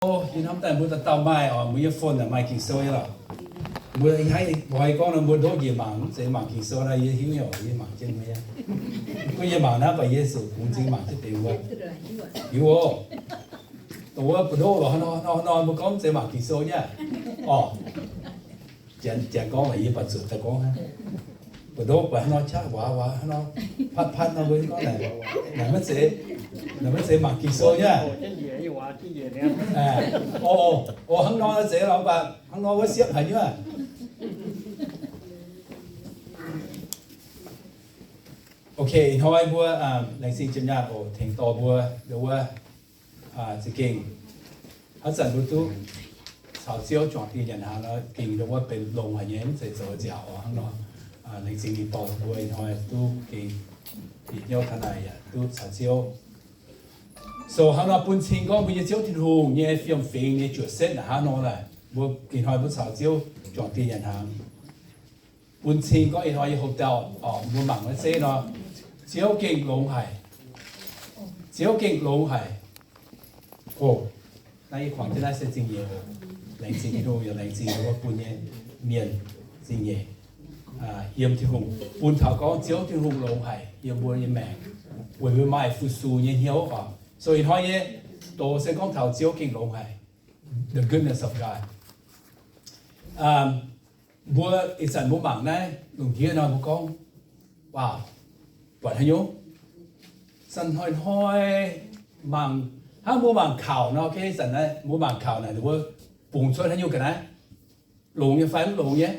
Yie hnamv daaih mbuo dauh dauh maaih oc, mbuo nyei phone naaic maaih Ging-Sou nyei lorqc. Mbuo hnangv oix gorngv nor mbuo ndoqv njiec mangc, mv zeiz mangc Ging-Sou nor, yie hiuv nyei oc, yie mangc jienv mbuo nyei. Mv gunv yie mangc naaiv, mv baac yie zuqc bungx m'zing mangc jienv deix mbuo. Hiuv oc. Dongh wuov mbu'ndoqv lorqc, hnangv nor, hnangv nor mbuo gorngv mv zeiz mangc Ging-Sou nyei oc. Janx, Janx gorngv lorqc, yie baac zuqc daaih gorngv hnangv. Mbu'ndoqv buatc hnangv nor qaqv waac waac hnangv nor, patv patv nor mbuo gorngv naaic, naaic maiv zeiz, naaic maiv zeiz mangc Ging-Sou nyei. O, o, hnangv nor zeiz lorqc, mv baac hnangv nor wuov siepv haic nyei. Ok, ih hnoi mbuo laengz zingh jiem nyaanh oc, tengx dorh mbuo ndau wuov za'gengh haaix zanc mbuo duqv caux Ziouv juangc dieh nyanc hnaangx nor, gengh ndau wuov benx longx haic nyei, mv zeiz zoux nziaauc oc. Hnangv nor, laengz zingh ninh dorh mbuo ih hnoi duqv gengh bieqc hnyouv taux naaic yaac duqv caux Ziouv. So hnangv nor bun cing gorngv mbuo nyei Ziouv Tin-Hungh nyei fiem-fingx nyei juoqc setv naaic hnangv nor naaic, mbuo ih hnoi mbuo caux Ziouv juangc dieh nyanc hnaangx. Bun cing gorngv ih hnoi nyei hotel oc, mbuo mangc maiv zeiz nor, Ziouv gengh longx haic. Ziouv gengh longx haic. O, naaiv yie kuangx jienv naaiv se zingh nyeic oc. Laengz zingh Tin-Hungh, yaac laengz zingh wuov bun nyei mienh zingh nyeic yiem Tin-Hungh, bun taux gorngv Ziouv Tin-Hungh longx haic yiem mbuo nyei maengc, weic mbuo maaih fu-sux nyei hnyouv oc. So ih hnoi nyei doz se gorngv taux Ziouv gengh longx haic, the goodness of God. Mbuo ih zanc mbuo mangc naaiv lungh ndiev nor mbuo gorngv, wow, buatc haaix nyungc? Zanc hnoi-hnoi mangc, hnangv mbuo mangc kaux nor, ih zanc naaiv mbuo mangc kaux naaic, ninh mbuo bungx cuotv haaix nyungc ga'naaiv? Longx nyei fai mv longx nyei?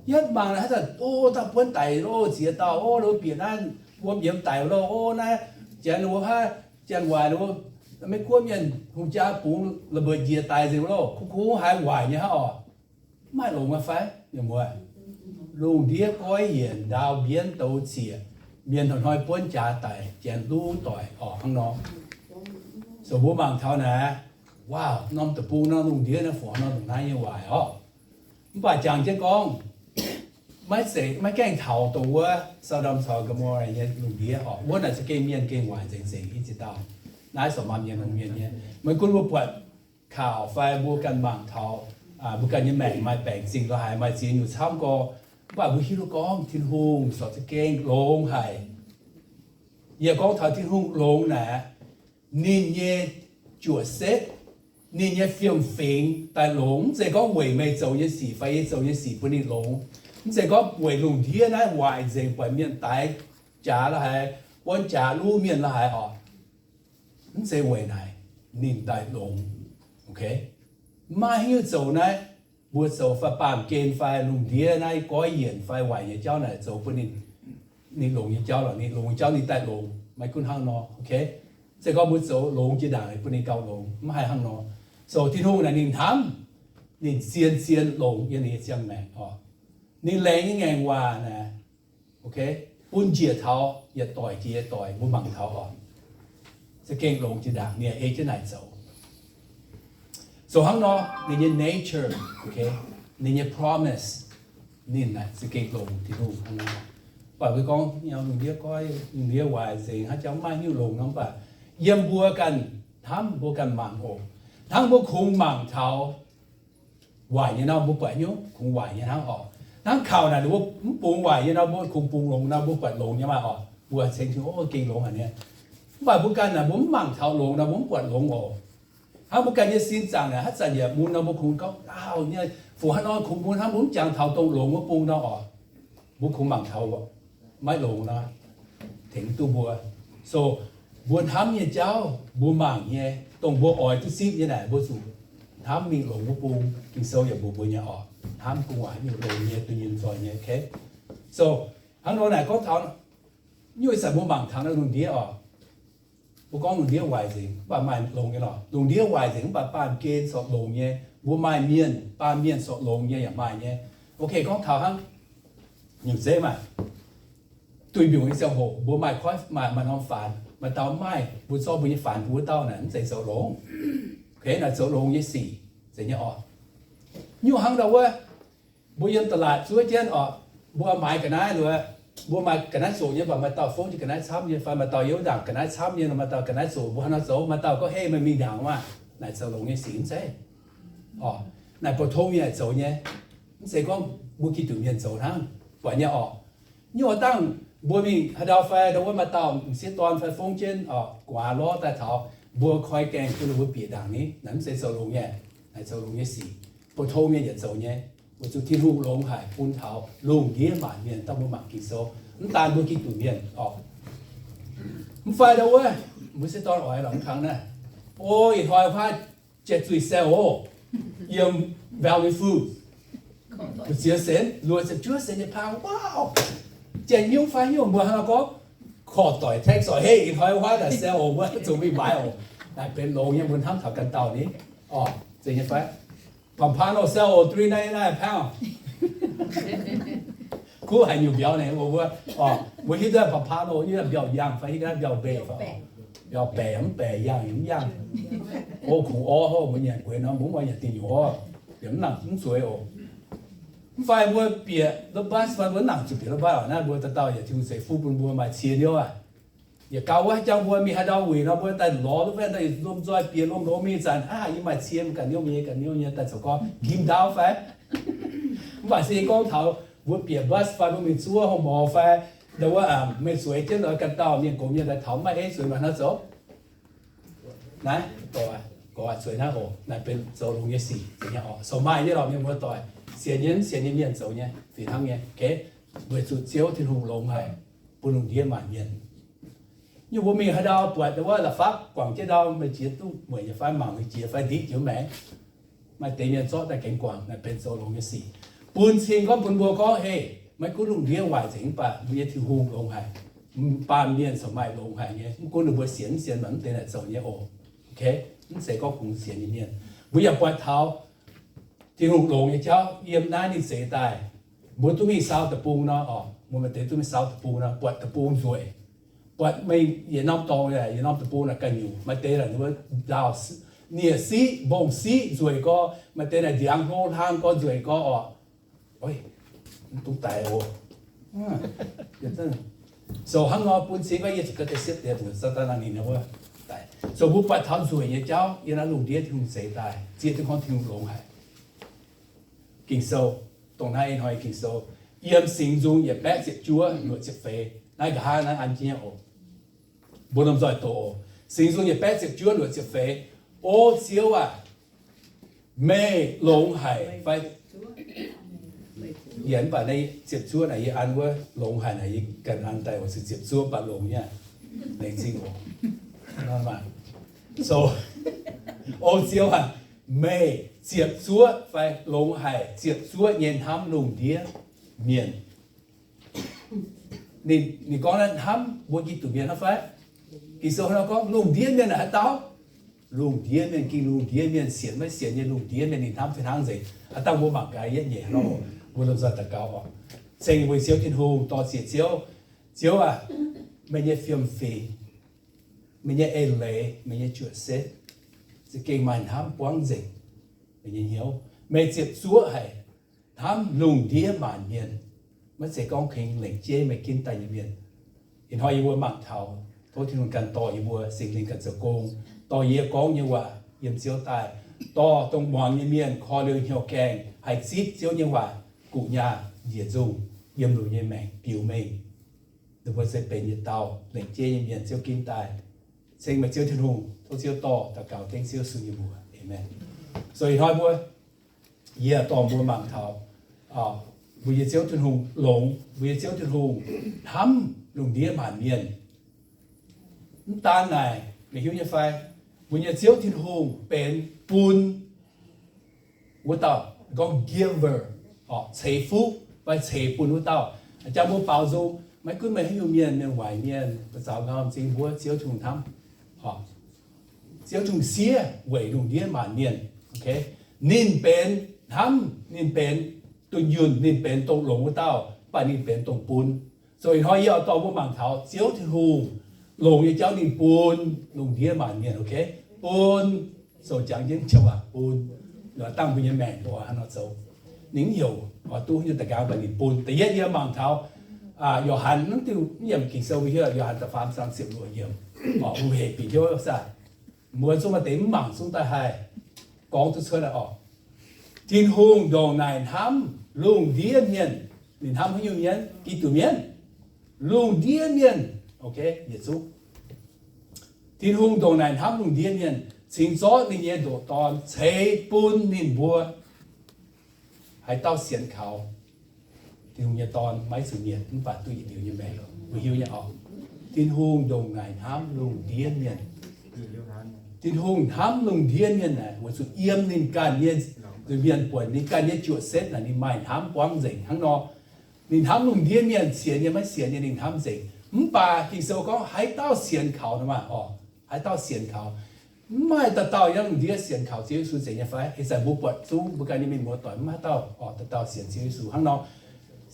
Yietv mangc naaiv haaix zanc, o, dauh buonv daic loh, ziex dauh, o, ninh mbuo bieqc naaiv wuom yiemx daic loh, o, naaiv janx ninh mbuo haaix, janx waaic ninh mbuo, Meiv-Guoqv mienh hungh jaa bungx la'mbeic njiec daic nzengc loh, kuv kuv haiz waaic nyei hnangv oc. Mv maaih longx nyei fai? Mienh muoz, lungh ndiev goiv yienc, ndaau mbienv douz cieqc, mienh hnoi-hnoi buonv jaax daic, janx luv doic oc, hnangv nor. So mbuo mangc taux naaic, wow, norm deic-bung nor, lungh ndiev naaiv fungc nor ndongc naaiv nyei waaic oc. Mv baac jangx jienv gorngv, maiv zeiz, maiv gaengh taux dongh wuov Saa^ndom caux Gaa^mo^latv nyei lungh ndiev oc. Wuov naaic za'gengh mienh gengh waaic nzengc nzengc, i ziex dauh naaiv sorc maam mienh longx mienh nyei. Maiv gunv mbuo buatc kaux fai mbuo ganh mangc taux, mbuo ganh nyei maengc maaih baengc zingh lorz haaix, maaih ziex nyungc camv gorx, mv baac mbuo hiuv duqv gorngv Tin-Hungh sorc za'gengh longx haic. Yie gorngv taux Tin-Hungh longx naaic, ninh nyei juoqc setv, ninh nyei fiem-fingx daaih longx. Mv zeiz gorngv weic meih zoux nyei sic fai yie zoux nyei sic bun ninh longx. Mv zeiz gorngv weic lungh ndiev naaiv waaic nzengc, buatc mienh daix jaax lorz haaix, buonv jaax luv mienh lorz haaix oc. Mv zeiz weic naaic ninh daaih longx. Maiv hiuv zoux naaiv, mbuo zoux fai baamh gen fai lungh ndiev naaiv goiv yienc fai waaic nyei jauv naaic zoux bun ninh, ninh longx nyei jauv lorqc. Ninh longx nyei jauv ninh daaih longx, maiv gunv hnangv nor. Mv zeiz gorngv mbuo zoux longx jiex ndaangc bun ninh gauh longx, mv haih hnangv nor. So Tin-Hungh naaic ninh hnamv, ninh zien-zien longx yiem ninh nyei ziangh maengc oc. Ninh laengz nyei ngaengc waac naaic, bun njiec taux yietc doic jiex yietc doic mbuo mangc taux oc. Za'gengh longx jiex ndaangc ninh ei jienv naaic zoux. So hnangv nor ninh nyei nature, ninh nyei promise, ninh naaic za'gengh longx Tin-Hungh hnangv nor. Mv baac mbuo gorngv lungh ndiev goiv, lungh ndiev waaic nzengc, haaix jauv maaih nyungc longx nor, mv baac yiem mbuo ganh hnamv mbuo ganh mangc oc. Hnangv mbuo kungx mangc taux waaic nyei nor, mbuo buatc nyungc kungx waaic nyei hnangv oc. Hnangv kaux naaic ninh mbuo mv bungx waaic nyei nor, mbuo kungx bungx longx nor, mbuo buatc longx nyei maah oc. Mbuo ceng Tin-Hungh, o, gengh longx haic nyei. Mv baac mbuo ganh naaic mbuo mv mangc taux longx nor, mbuo mv buatc longx oc. Hnangv mbuo ganh nyei sin zaangc naaic haaix zanc yaac mun nor, mbuo kungx gorngv, auv, nyei fu hnangv nor kungx mun hnangv, mbuo mv jangx taux dongh longx wuov bung nor oc. Mbuo kungx mangc taux maiv longx nor, tengx duqv mbuo. So mbuo hnamv nyei jauv, mbuo mangc nyei, dongh mbuo oix duqv zipv nyei naaic, mbuo zuqc hnamv mingh longx wuov bung. Ging-Sou yaac mbuox mbuo nyei oc, hnamv gu'nguaaic nyungc longx nyei, dunh yunh zoih nyei. So hnangv nor naaic gorngv taux nyungc ih zanc mbuo mangc taux naaiv lungh ndiev oc. Mbuo gorngv lungh ndiev waaic nzengc, mv baac maaih longx nyei lorqc. Lungh ndiev waaic nzengc, mv baac baamh gen sortv longx nyei. Mbuo maaih mienh, baamh mienh sortv longx nyei yaac maaih nyei. Ok, gorngv taux hnangv nyungc zeiv maah, duih mbiungc nyei ziangh hoc mbuo maaih koiv, maaih, maaih norm faanx, maaih dauh mv maaih, mbuo zorqv mbuo nyei faanx bun wuov dauh naaic, mv zeiz zoux longx. Ok, naaic zoux longx nyei sic, zeiz nyei oc. Nyungc hnangv ndau wuov, mbuo yiem da'laatc zuov jienv oc, mbuo maaiz ga'naaiv nduov, mbuo maaih ga'naaiv zoqc nyei, mv baac maaih dauh fouv ga'naaiv camv nyei, fai maaih dauh yiem ndaangc ga'naaiv camv nyei, maaih dauh ga'naaiv zoqc, mbuo hnangv nor zoux, maaih dauh gorngv, Hei, meih mingh ndaangc maah! Naaic zoux longx nyei sic mv zeiz? Orqc, naaic pou-tong mienh zoux nyei, mv zeiz gorngv mbuo Giduc mienh zoux hnangv. Buatc nyei orqc. Nyungc dangh mbuo mingh haaix ndau fai ndau wuov maaih dauh m'sieqv dorn fai fouv jienv orqc, gu'nguaaz lorz daaih taux, mbuo koi gaengh bun ninh mbuo bieqc ndaangc ni, naaic mv zeiz zoux longx nyei. Naaic zoux longx nyei sic, pou-tong mienh yaac zoux nyei. Weic zuqc Tin-Hungh longx haic bun taux lungh ndiev maanc mienh. Dangh mbuo mangc Ging-Sou, mv daan mbuo Giduc mienh orqc. Mv fai ndau wuov m'sieqv dorn oix lorqc mv kangx naaiv, o, ih hnoi huaav jai zuih saeh oc, yiem Valley Fu, ziex senx, luoqc ziepc juov senx nyei paang, wow, jai nyungc fai nyungc, mbuo hnangv nor gorngv, korv doic tax oc, hei, ih hnoi huaav naaic saeh oc, mbuo zuqc mingh maaiz oc. Naaic benx longx nyei, mbuo hnamv taux ganh dauh ni, orqc, zeiz nyei fai? Pompano saeh oc, three ninety-nine a pound. Kuv haiz nyungc mbiauz naaic, mbuo, mbuo hiuv duqv pompano, hiuv duqv mbiauz yangh fai hiuv duqv mbiauz mbaeqc fai, mbiauz baeqc mv baeqc, yangh mv yangh. O, kungx orv hov, mbuo nyanc gueix nor, mbuo mv oix nyanc diuh nyuoz orv, yaac mv nangc mv zueiz oc. Mv fai mbuo bieqc rov bus fai mbuo mv nangc zuqc bieqc rov bus oc. Naaiv mbuo dauh dauh yaac Tin-Hungh ceix fuqv bun mbuo maaih cie hnyouv aqv. Yietc gaux wuov jangx mbuo mingh haaix ndau wuic nor, mbuo daaih lorz duqv wuov, daaih lomh nzoih bieqc lomh nzoih mingh zanc, aav, yie maaih cie, ganh hnyouv nyei, ganh hnyouv nyei, daaih zoux gorngv nqimh ndaauv fai? Mv baac se gorngv taux mbuo bieqc bus fai mbuo mingh zuov hong morz fai, ndau wuov meih zueiz jienv oix ganh dauh mienh gox mienh daaih taux maiv eiv zueiz maaih hnangv zoux. Naaiv, gorx, zueiz naaiv oc. Naaiv benx zoux longx nyei sic, zeiz nyei orqc. Sou maaih nyei lorqc, mienh muoz-doic, sienx nyei mv sienx nyei mienh zoux nyei fih hnangv nyei. Weic zuqc Ziouv Tin-Hungh longx haic bun lungh ndiev maanc mienh. Nyungc mbuo mingh haaix ndau buatc ndau wuov la'fapv guangc jienv ndau, meih jiex duqv mueic nyei fai mangc meih jiex fai ndiqv jiex maengx, maaih deix mienh zorqv daaih gengh guangc, naaiv benx zoux longx nyei sic. Bun cing gorngv bun mbuo gorngv, hei, maiv gunv lungh ndiev waaic nzengc mv baac mbuo nyei Tin-Hungh longx haic. Baamh mienh corc maaih longx haic nyei, mv gunv ninh mbuo sienx mv sienx, mv deix naaic zoux nyei oc. Mv zeiz gorngv kungx sienx nyei mienh. Mbuo yaac buatc taux Tin-Hungh longx nyei jauv yiem naaiv ninh zeix daaih. Mbuo duqv mingh saau deic-bung nor, orqc, mbuo maaih deix duqv mingh saau deic-bung nor, buatc deic-bung nzueic. Buatc mingh yietc norm dorngx, yietc norm deic-bung naaic ganh nyungc, maaih deix naaic ninh mbuo nzaaux, nie-siqv, mbong-siqv nzueic gorx, maaih deix naaic ndiangx hlo hlang gorx nzueic gorx orqc. Mv dungx daic oc. So hnangv nor bun cing gorngv yie zuqc ga'deix siepv deix, Saadaan ninh wuov daic. So mbuo buatc taux nzueic nyei jauv yiem naaiv lungh ndiev Tin-Hungh zeix daaih, zieqv duqv gorngv Tin-Hungh longx haic. Ging-Sou, dongh naaiv ih hnoi Ging-Sou, yiem Singx Nzung yietc baeqv ziepc juov luoqc ziepc feix, naaiv nqa'haav naaiv an jienv oc. Mbuo lomh nzoih doqc oc. Singx Nzung yietc baeqv ziepc juov luoqc ziepc feix. O Ziouv aac, meih longx haic fai? Yie mv baac naaiv ziepc zuoqv naaic yie an wuov longx haic naaic yie ganh an daaih oc, se ziepc zuoqv mv baac longx nyei. Laengz zingh oc. So, O Ziouv aac, meih ziepc zuoqv fai longx haic ziepc zuoqv nyei hnamv lungh ndiev mienh. Ninh, ninh gorngv naaiv hnamv mbuo Giduc mienh hnangv fai? Ging-Sou hnangv nor gorngv lungh ndiev mienh naaic haaix dauh? Lungh ndiev mienh, ging lungh ndiev mienh, sienx maiv sienx nyei lungh ndiev mienh ninh hnamv fih hnangv nzengc. Aav dangh mbuo mangc gaax yietv nyeic hnangv nor, mbuo lomh nzoih daux gaux oc. Ceng mbuo Ziouv Tin-Hungh, dorh ziex Ziouv. Ziouv aac, meih nyei fiem-fingx, meih nyei eix leiz, meih nyei juoqc setv za'gengh maaih hnamv buangv nzengc meih nyei hnyouv. Meih ziepc zuoqv haic hnamv lungh ndiev maanc mienh, maiv zeiz gorngv kengx lengc jeiv meih ginv daaih nyei mienh. Ih hnoi yie mbuo mangc taux, tov Tin-Hungh ganh dorh yie mbuo, Singx Lingh ganh zoux gong, dorh yie gorngv nyei waac yiem Ziouv daaih, dorh dongh muangx nyei mienh korv-lienh hnyouv gaengh haih zipv Ziouv nyei waac guqc nyaah njiec nzungh yiem ninh nyei maengc biux mengh. Ninh mbuo se benx yietc dauh lengc jeiv nyei mienh Ziouv ginv daaih. Ceng meih Ziouv Tin-Hungh, tov Ziouv dorh daux gaux dengv Ziouv Yesu nyei mbuox. Aamen. So ih hnoi mbuo, yie dorh mbuo mangc taux mbuo nyei Ziouv Tin-Hungh longx, mbuo nyei Ziouv Tin-Hungh hnamv lungh ndiev maanc mienh. Mv daan naaic, meih hiuv nyei fai? Mbuo nyei Ziouv Tin-Hungh benx bun wuov dauh, gorngv giver, ceix fuqv fai ceix bun wuov dauh. Jangx mbuo baaux nzung, maiv gunv meih haaix nyungc mienh, mienh waaic mienh, da'zaux ngau m'zing mbuo, Ziouv Tin-Hungh hnamv. Ziouv Tin-Hungh siev weic lungh ndiev maanc mienh. Ninh benx hnamv, ninh benx dunh yunh, ninh benx dongh longx wuov dauh, mv baac ninh benx dongh bun. So ih hnoi yie oix dorh mbuo mangc taux Ziouv Tin-Hungh longx nyei jauv ninh bun lungh ndiev maanc mienh, ok? Bun, so jangx jienv joux waac bun, dangh mbuo nyei maengc mbuo oix hnangv nor zoux. Ninh mv heuc oix duqv haaix nyungc da'nqaang, mv baac ninh bun. Da'yietv yie mangc taux Yo^han, mv diuh mv yiemc Ging-Sou mbuo hiuv, Yo^han da'faam zaang ziepc luoqc yiemc, oc, hungh hec bieqc hnyouv saah. Mbuo zungv maaih deix mv mangc zungv daaih haih gorngv duqv cuotv oc. Tin-Hungh ndongc naaic hnamv lungh ndiev mienh. Ninh hnamv haaix nyungc mienh? Giduc mienh. Lungh ndiev mienh, yietc zungv. Tin-Hungh ndongc naaic hnamv lungh ndiev mienh, cingx zorqv ninh nyei ndoqc Dorn ceix bun ninh mbuo. Haaix dauh sienx kaux Tin-Hungh nyei Dorn maiv zuqc mietc, mv baac duqv yietc liuz nyei maengc. Mbuo hiuv nyei oc. Tin-Hungh ndongc naaic hnamv lungh ndiev mienh. Tin-Hungh hnamv lungh ndiev mienh naaic weic zuqc yiem ninh ganh nyei nzuih mienh buonc, ninh ganh nyei juoqc setv naaic ninh maaih hnamv buangv nzengc hnangv nor. Ninh hnamv lungh ndiev mienh, sienx nyei maiv sienx nyei ninh hnamv nzengc. Mv baac Ging-Sou gorngv haaix dauh sienx kaux nor maah oc, haaix dauh sienx kaux. Mv maaih dauh dauh yiem lungh ndiev sienx kaux Ziouv Yesu nzengc nyei fai? Ih zanc mbuo buatc zungv mbuo ganh nyei mienh muoz-doic mv maaih dauh oc, dauh dauh sienx Ziouv Yesu hnangv nor.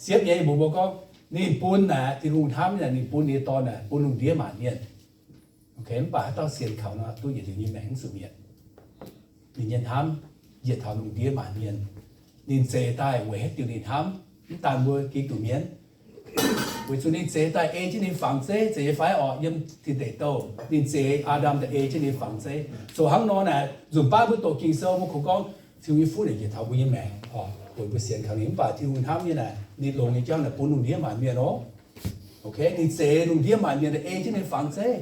Siepv nyei mbuox mbuo gorngv, ninh bun naaic, Tin-Hungh hnamv naaic, ninh bun ninh nyei Dorn naaic bun lungh ndiev maanc mienh. Mv baac haaix dauh sienx kaux nor duqv yietc liuz nyei maengc, mv zuqc mietc. Ninh nyei hnamv yietc taux lungh ndiev maanc mienh. Ninh zeix daaih weic haaix diuc ninh hnamv mv daan mbuo Giduc mienh? Weic zuqc ninh zeix daaih ei jienv ninh fangx zeiv, zeiz nyei fai oc, yiem Tin Deic Douh. Ninh zeix Aa^ndam daaih ei jienv ninh fangx zeiv. Zoux hnangv nor naaic, nzunc baav mbuo doqc Ging-Sou mbuo kungx gorngv Tin-Hungh nyei fuqv naaic yietc taux mbuo nyei maengc oc, weic mbuo sienx kaux ninh. Mv baac Tin-Hungh hnamv nyei naaic, ninh longx nyei jauv naaic bun lungh ndiev maanc mienh oc. Ninh zeix lungh ndiev maanc mienh daaih ei jienv ninh fangx zeiv.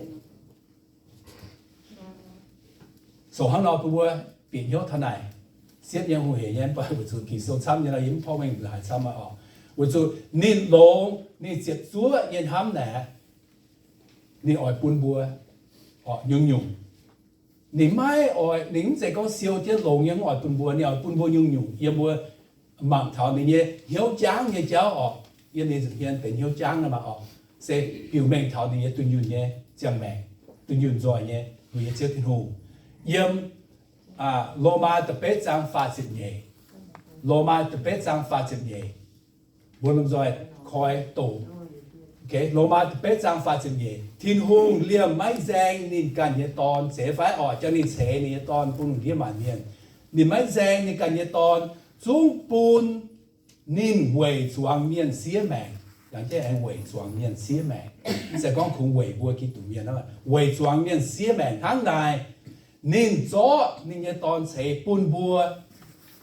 Zoux hnangv nor bun mbuo bieqc hnyouv taux naaic. Siepv nyei hungh hec nyei, mv baac weic zuqc Ging-Sou camv nyei nor, yie mv porv mengh laaix camv aqv oc. Weic zuqc ninh longx, ninh ziepc zuoqv nyei hnamv naaic, ninh oix bun mbuo oc nyungc-nyungc. Ninh maiv oix, ninh mv zeiz gorngv siou jienv longx nyei mv oix bun mbuo. Ninh oix bun mbuo nyungc-nyungc yiem mbuo mangc taux ninh nyei hnyouv jangv nyei jauv oc. Yiem ninh nza'hmien benx hnyouv jangv nor maah oc, se biux mengh taux ninh nyei dunh yunh nyei ziangh maengc, dunh yunh nzoih nyei, ninh nyei Ziouv Tin-Hungh. Yiem Lomaa da'betv zaang faah ziepc nyeic. Lomaa da'betv zaang faah ziepc nyeic. Mbuo lomh nzoih koi doqc. Lomaa da'betv zaang faah ziepc nyeic. Tin-Hungh liemh maiv nzaeng ninh ganh nyei Dorn. Zeiz fai oc? Jangx ninh ceix ninh nyei Dorn bun lungh ndiev maanc mienh. Ninh maiv nzaeng ninh ganh nyei Dorn zungv bun ninh weic zuangx mienh siev maengc. Jangx jienv aengx weic zuangx mienh siev maengc. Mv zeiz gorngv kungx weic mbuo Giduc mienh, weic zuangx mienh siev maengc hnangv naaic. Ninh zorqv ninh nyei Dorn ceix bun mbuo.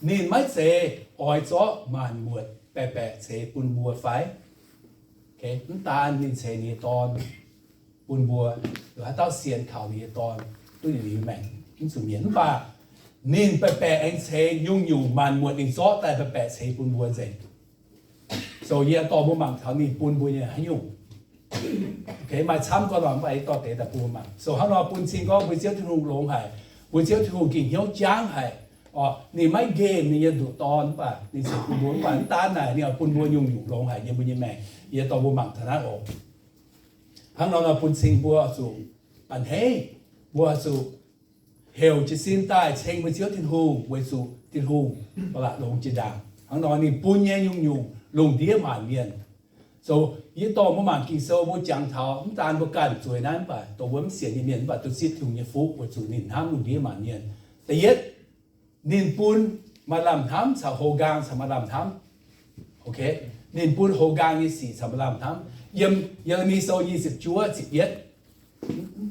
Ninh maiv zeiz oix zorqv maanc muotc baeqc baeqc ceix bun mbuo fai? Mv daan ninh ceix ninh nyei Dorn bun mbuo, haaix dauh sienx kaux ninh nyei Dorn duqv yietc liuz maengc, mv zuqc mietc. Mv baac ninh baeqc baeqc aengx ceix nyungc-nyungc maanc muotc ninh zorqv daaih baeqc baeqc ceix bun mbuo nzengc. So yie dorh mbuo mangc taux ninh bun mbuo nyei haaix nyungc. Maaih camv gorngv nor, mv baac yie dorh deix daaih bun mbuo mangc. So hnangv nor bun cing gorngv mbuo Ziouv Tin-Hungh longx haic, mbuo Ziouv Tin-Hungh gengh hnyouv jangv haic. Oc, ninh maiv nqemh ninh nyei ndoqc Dorn, mv baac ninh ceix bun mbuo. Mv baac mv daan naaic, ninh oix bun mbuo nyungc-nyungc longx haic yiem mbuo nyei maengc. Yie dorh mbuo mangc taux naaiv oc. Hnangv nor nor bun cing mbuo oix zuqc banh hei, mbuo oix zuqc heuc jiez sin daaih ceng mbuo Ziouv Tin-Hungh, weic zuqc Tin-Hungh ba'laqc longx jiex ndaangc. Hnangv nor ninh bun nyei nyungc-nyungc lungh ndiev maanc mienh. So yie dorh mbuo mangc Ging-Sou, mbuo jangx taux mv daan mbuo ganh zueiz naaiv, mv baac dongh mbuo mv sienx nyei mienh, mv baac duqv zipv Tin-Hungh nyei fuqv weic zuqc ninh hnamv lungh ndiev maanc mienh. Da'yietv, ninh bun maaih lamh hnamv caux houx nqaang caux maaih lamh hnamv. Ninh bun houx nqaang nyei sic caux maaih lamh hnamv. Yiem Ye^le^mi Sou nyic ziepc juov ziepc yietv,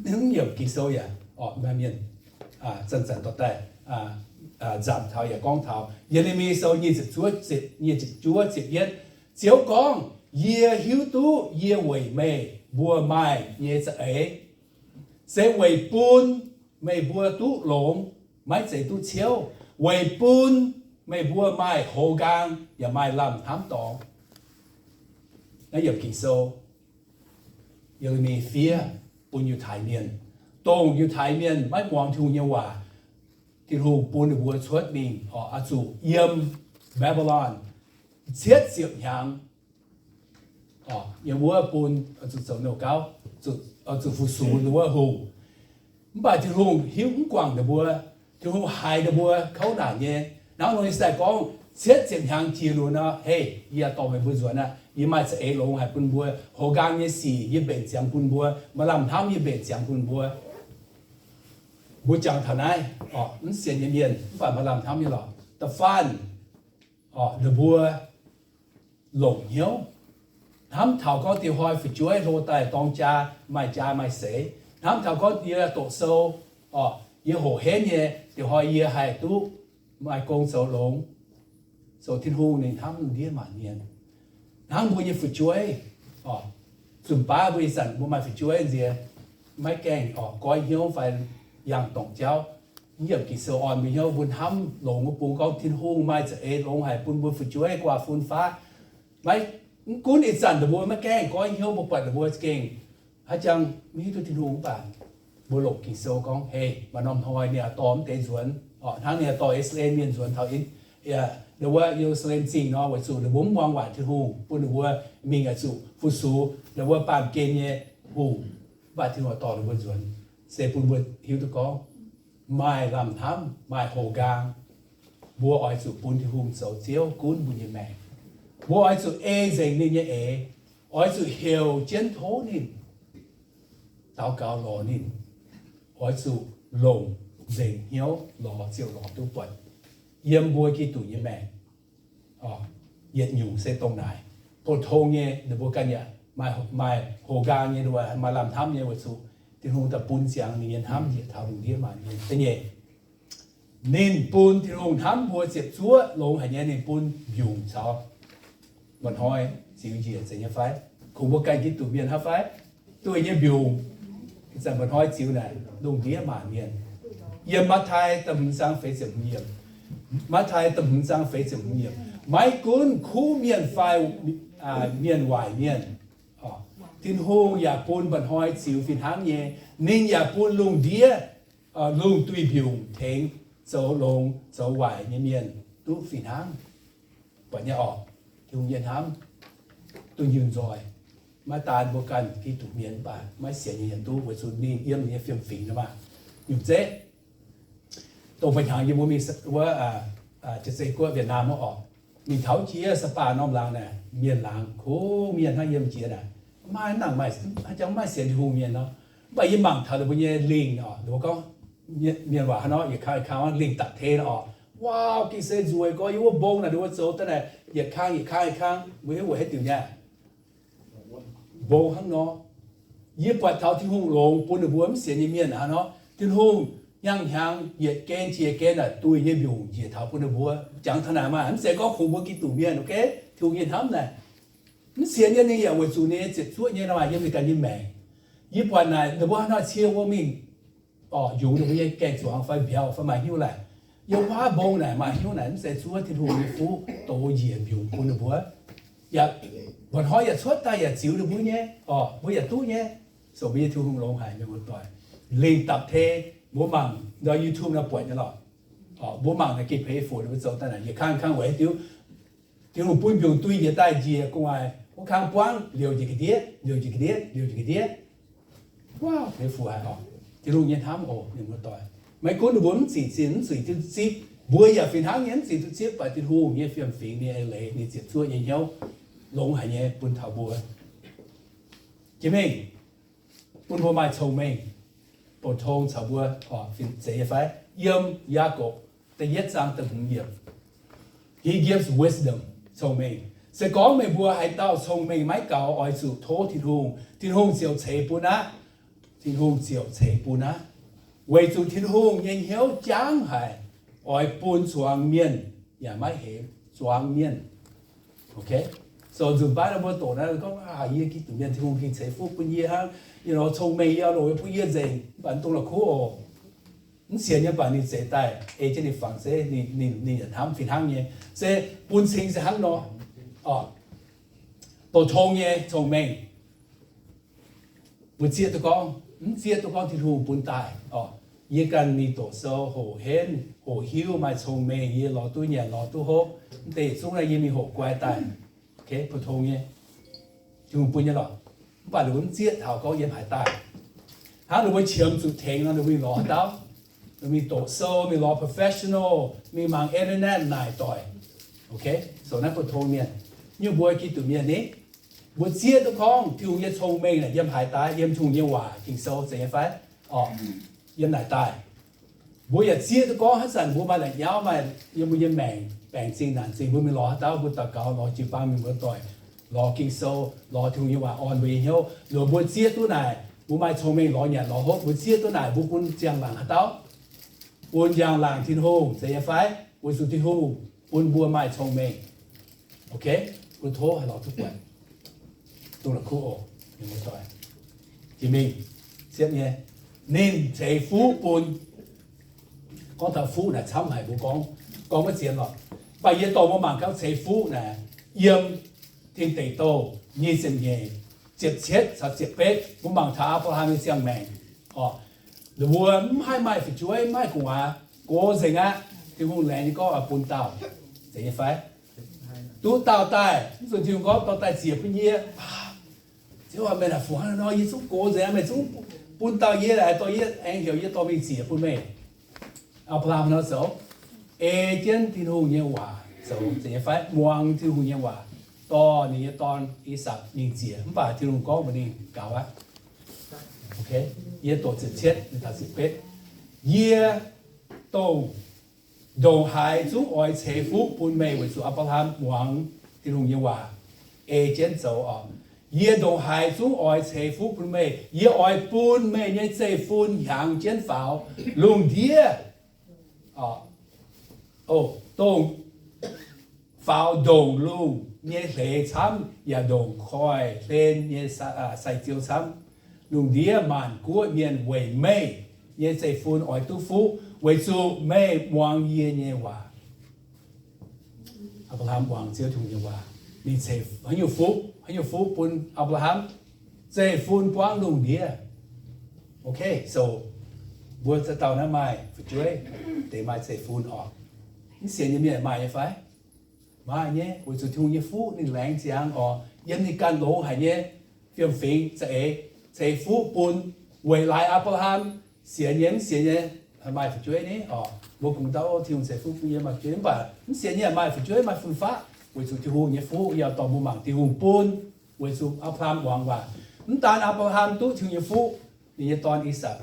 mv yiemc Ging-Sou yaac, orqc, maaih mienh zanc-zanc dorh daaih nzamc taux yaac gorngv taux. Ye^le^mi Sou nyic ziepc juov ziepc, nyic ziepc juov ziepc yietv, Ziouv gorngv, Yie hiuv duqv yie weic meih mbuo maaih nyei za'eix se weic bun meih mbuo duqv longx, maiv zeiz duqv ciouv, weic bun meih mbuo maaih houx nqaang yaac maaih lamh hnamv dorngx. Naaiv yiemc Ging-Sou, Ye^le^mi fiev bun Yiutai Mienh, dongh Yiutai Mienh maiv muangx Tin-Hungh nyei waac, Tin-Hungh bun ninh mbuo cuotv mingh, oix zuqc yiem Mbaa^mbi^lon cietv ziepc hnyangx. Yiem wuov bun zuqc zoux nouh gauv, zuqc fu-sux ninh wuov hungh. Mv baac Tin-Hungh hiuv mv guangc ninh mbuo. Tin-Hungh haiz ninh mbuo kouv naanc nyei. Hnangv nor yie se gorngv cietv ziepc hnyangx jiex lunx nor, hei, yie dorh meih mbuo nzuonx aqv. Yie maaih za'eix longx haic bun mbuo. Houx nqaang nyei sic yie mbenc ziangx bun mbuo. Maaih lamh hnamv yie mbenc ziangx bun mbuo. Mbuo jangx taux naaiv, mv sienx nyei mienh mv baac maaih lamh hnamv nyei lorqc. Da'faanh, ninh mbuo longc hnyouv. Hnamv taux gorngv dieh hnoi fu'jueiv hlo daaih dorng jaa, maaih jaa maaih seix. Hnamv taux gorngv yie doqc sou, orqc, yie hoqc henv nyei, dieh hnoi yie haih duqv maaih gong zoux longx, zoux Tin-Hungh, ninh hnamv lungh ndiev maanc mienh. Hnangv mbuo nyei fu'jueiv, orqc, zunc baav mbuo ih zanc mbuo maaih fu'jueiv nziex, maiv gaengh, orqc, goiv hnyouv fai yangh dorngc jauv. Yiem Ging-Sou orn mbuo hnyouv, mbuo hnamv longx wuov bung gorngv Tin-Hungh maaih za'eix longx haic bun mbuo fu'jueiv guaax fun faqv. Maiv, mv gunv ih zanc ninh mbuo maiv gaengh goiv hnyouv, mbuo buatc ninh mbuo za'gengh haaix jangx maiv hiuv duqv Tin-Hungh mv baac, mbuo longc Ging-Sou gorngv, hei, maaih norm hnoi ninh yaac dorh mv deix nzuonx, orqc, hnangv ninh yaac dorh I^saa^laa^en Mienh nzuonx taux, aa, wuov Ye^lu^saa^lem Zingh nor, weic zuqc ninh mbuo mv muangx waac Tin-Hungh, bun ninh mbuo mingh oix zuqc fu-sux ninh mbuo baamh gen nyei hungh. Mv baac Tin-Hungh dorh ninh mbuo nzuonx, se bun mbuo hiuv duqv gorngv maaih lamh hnamv, maaih houx nqaang. Mbuo oix zuqc bun Tin-Hungh zoux Ziouv gunv mbuo nyei maengc. Mbuo oix zuqc ei nzengc ninh nyei eix, oix zuqc heuc jienv tov ninh, daux gaux lorz ninh, oix zuqc longc nzengc hnyouv lorz ziouc lorz duqv buatc yiem mbuo Giduc nyei maengc. Yietc nyungc se dongh naaic, pou-tong nyei ninh mbuo ganh yaac maaih houx nqaang nyei, maaih lamh hnamv nyei, weic zuqc Tin-Hungh daaih bun ziangx ninh nyei hnamv njiec taux lungh ndiev maanc mienh. Da'nyeic, ninh bun, Tin-Hungh hnamv mbuo ziepc zuoqv longx haic nyei, ninh bun mbiungc caux mba'hnoi ziux njiec, zeiz nyei fai? Kungx mbuo ganh Giduc mienh hnangv fai? Duih nyei mbiungc, ih zanc mba'hnoi ziux naaic lungh ndiev maanc mienh. Yiem Matv^tai da'hmz zaang feix ziepc hmz yiemc, Matv^tai da'hmz zaang feix ziepc hmz yiemc, maiv gunv kuv mienh fai mienh waaic mienh, Tin-Hungh yaac bun mba'hnoi ziux fih hnangv nyei. Ninh yaac bun lungh ndiev, lungh duih mbiungc tengx zoux longx zoux waaic nyei mienh duqv fih hnangv. Buatc nyei orqc? Tin-Hungh nyei hnamv dunh yunh nzoih. Maiv daan mbuo ganh Giduc mienh mv baac maiv sienx nyei yaac duqv, weic zuqc ninh yiem ninh nyei fiem-fingx nor maah. Nyungc zeiv, dongh fai hnyangx yie mbuo mingh wuov, Jiex Zei Guoqv, Vietnam wuov orqc, mingh taux jiex Sapa norm laangz naaic, mienh laangz kungx mienh hnangv yiem jiex naaic, maaih nangc maaih, haaix jangx maaih sienx Tin-Hungh mienh nor. Mv baac yie mangc taux ninh mbuo nyei lingh orqc, ninh mbuo gorngv, mienh waac hnangv nor, yietc kang yietc kang, lingh dapv tei nor orqc, waac, gengh se nzueic gorx, yiem wuov mbong naaic ninh mbuo zoux daaih naaic yietc kang yietc kang yietc kang, mbuo hiuv weic haaix diuc nyei? Mbong hnangv nor. Yie buatc taux Tin-Hungh longx bun ninh mbuo mv sienx nyei mienh hnangv nor, Tin-Hungh hnyangx-hnyangx yietc gen jiex gen naaic duih nyei mbiungc njiec taux bun ninh mbuo. Jangx taux naaic maah, mv zeiz gorngv kungx mbuo Giduc mienh, ok, Tin-Hungh nyei hnamv naaic, mv sienx nyei ninh yaac weic zuqc ninh nyei ziepc zuoqv nyei nor maaih yiem ninh ganh nyei maengc. Yie buatc naaic ninh mbuo hnangv nor cie mbuo mingh, orqc, yungz ninh mbuo nyei gaeng-zuangx fai mbiauz fai maaih hnyouv laaic, yiem wuov mbong naaic maaih hnyouv naaic, mv zeiz zuov Tin-Hungh nyei fuqv dox njiec mbiungc bun ninh mbuo. Yaac mba'hnoi yaac cuotv daaih yaac ziux ninh mbuo nyei, orqc, mbuo yaac duqv nyei. So mbuo nyei Tin-Hungh longx haic, mienh muoz-doic. Lingh dapv tei, mbuo mangc ndau YouTube nor buatc nyei lorqc. Mbuo mangc naaic gengh peix fuc ninh mbuo zoux daaih naaic yietc kang kang weic haaix diuc, Tin-Hungh bun mbiungc duih njiec daaih njiec gu'nguaaic, wuov kang buangv liouc njiec ga'ndiev, liouc njiec ga'ndiev, liouc njiec ga'ndiev. Waac, peix fuc haic orqc. Tin-Hungh nyei hnamv oc, mienh muoz-doic. Maiv gunv ninh mbuo mv zuqc zinh, mv zuqc duqv zipv, mbuo yaac fih hnangv nyei mv zuqc duqv zipv, mv baac Tin-Hungh nyei fiem-fingx, ninh eix leiz, ninh ziepc zuoqv nyei hnyouv longx haic nyei bun taux mbuo. Jiex mingh, bun mbuo maaih cong-mengh, bouc tong caux mbuo, orqc, fih zeiz nyei fai? Yiem Yaagorpc da'yietv zaang da'hmz yiemc, He gives wisdom, cong-mengh. Se gorngv meih mbuo haaix dauh cong-mengh maiv gaux, oix zuqc tov Tin-Hungh, Tin-Hungh ziouc ceix bun aqv. Tin-Hungh ziouc ceix bun aqv. Weic zuqc Tin-Hungh nyei hnyouv jangv haic, oix bun zuangx mienh yaac maiv hemx zuangx mienh. Ok? So nzunc baav mbuo doqc naaiv gorngv, aa, yie Giduc mienh, Tin-Hungh gengh ceix fuqv bun yie hnangv, yie lorz cong-mengh, yie lorz yie bun yie nzengc, mv baac mv dungx la'kuqv oc. Mv sienx nyei baac ninh zeix daaih ei jienv ninh fangx zeiv, ninh, ninh, ninh yaac hnamv fih hnangv nyei. Se bun cing se hnangv nor, orqc, doqc tong nyei cong-mengh. Mbuo zieqv duqv gorngv, mv zieqv duqv gorngv Tin-Hungh bun daaih, orqc, yie ganh mingh doqc sou, hoqc henv, hoqc hiuv, maaih cong-mengh, yie lorz duqv nyanc, lorz duqv hopv, mv deix yietc zungv naaiv yie mingh hoqc guai daaih. Ok, pou-tong nyei. Tin-Hungh bun nyei lorqc. Mv baac ninh mbuo mv zieqv taux gorngv yiem haaix daaih. Hnangv ninh mbuo qiemx zuqc tengx nor, ninh mbuo mingh lorz haaix dauh? Ninh mbuo mingh doqc sou, mingh lorz professional, mingh mangc internet naaic doic. Ok, so naaiv pou-tong mienh. Nyungc mbuo Giduc mienh ni, mbuo zieqv duqv gorngv Tin-Hungh nyei cong-mengh naaic yiem haaix daaih, yiem Tin-Hungh nyei waac, Ging-Sou, zeiz nyei fai? Orqc, yiem naaic daaih. Mbuo yaac zieqv duqv gorngv haaix zanc mbuo maaih la'nyauv, maaih yiem mbuo nyei maengc baengc zingh naanc zingh, mbuo mingh lorz haaix dauh? Mbuo daux gaux lorz jiu-baang mienh muoz-doic. Lorz Ging-Sou, lorz Tin-Hungh nyei waac orn mbuo nyei hnyouv. Loz mbuo zieqv duqv naaic, mbuo maaih cong-mengh lorz nyanc lorz hopv, mbuo zieqv duqv naaic, mbuo bun njang-laangc haaix dauh? Bun njang-laangc Tin-Hungh, zeiz nyei fai? Weic zuqc Tin-Hungh bun mbuo maaih cong-mengh. Ok, mbuo tov haih lorz duqv buatc. Dongh la'kuqv oc, mienh muoz-doic. Jiex mingh siepv nyei, ninh ceix fuqv bun. Gorngv taux fuqv naaic camv haic, mbuo gorngv, gorngv maiv zien lorqc. Mv baac yie dorh mbuo mangc gaax ceix fuqv naaic, yiem Tin Deic Douh nyic ziepc nyeic, ziepc cietv caux ziepc betv, mbuo mangc taux Apc^laa^ham nyei ziangh maengc. Orqc, ninh mbuo mv haih maaih fu'jueiv, mv haih gu'nguaaz, gox nzengc aqv. Tin-Hungh laengz nyei gorngv oix bun dauh, zeiz nyei fai? Duqv dauh daaih, mv zuqc Tin-Hungh gorngv dorh daaih ziec bun yie. Ziouv aac, meih naaic fungc hnangv nor, yie zungv gox nzengc, meih zungv bun dauh yie, dorh yie, aengx heuc yie dorh mingh ziec bun meih. Apc^laa^ham nor zoux, ei jienv Tin-Hungh nyei waac zoux, zeiz nyei fai? Muangx Tin-Hungh nyei waac, dorh ninh nyei dorn, I^sakc, mingh ziec. Mv baac Tin-Hungh gorngv mbuox ninh gaux aqv. Yie doqc ziepc cietv taux ziepc betv. Yie dongh, ndongc haaix zungv oix ceix fuqv bun meih weic zuqc Apc^laa^ham muangx Tin-Hungh nyei waac, ei jienv zoux oc. Yie ndongc haaix zungv oix ceix fuqv bun meih. Yie oix bun meih nyei zeiv-fun hiaangx jienv faaux lungh ndiev, o, dongh faaux ndongc lungh nyei hleix camv, yaac ndongc koiv-hlen nyei sai-ziou camv. Lungh ndiev maanc guoqv mienh weic meih nyei zeiv-fun oix duqv fuqv, weic zuqc meih muangx yie nyei waac. Apc^laa^ham muangx Ziouv Tin-Hungh nyei waac, ninh ceix haaix nyungc fuqv, haaix nyungc fuqv bun Apc^laa^ham? Zeiv-fun buangv lungh ndiev. Ok, so mbuo za'gengh naaiv maaih fu'jueiv deix maaih zeiv-fun oc. Mv sienx nyei mienh maaih nyei fai? Maaih nyei, weic zuqc Tin-Hungh nyei fuqv ninh laengz ziangx oc. Yiem ninh ganh longx haic nyei fiem-fingx za'eix ceix fuqv bun, weic laaix Apc^laa^ham, sienx nyei mv sienx nyei, maaih fu'jueiv ni oc. Mbuo kungx dau, Tin-Hungh ceix fuqv bun yie maaih fu'jueiv, mv baac mv sienx nyei maaih fu'jueiv, maaih fun-faqv weic zuqc Tin-Hungh nyei fuqv yaac dorh mbuo mangc Tin-Hungh bun. Weic zuqc Apc^laa^ham muangx waac. Mv daan Apc^laa^ham duqv Tin-Hungh nyei fuqv, ninh nyei dorn I^sakc,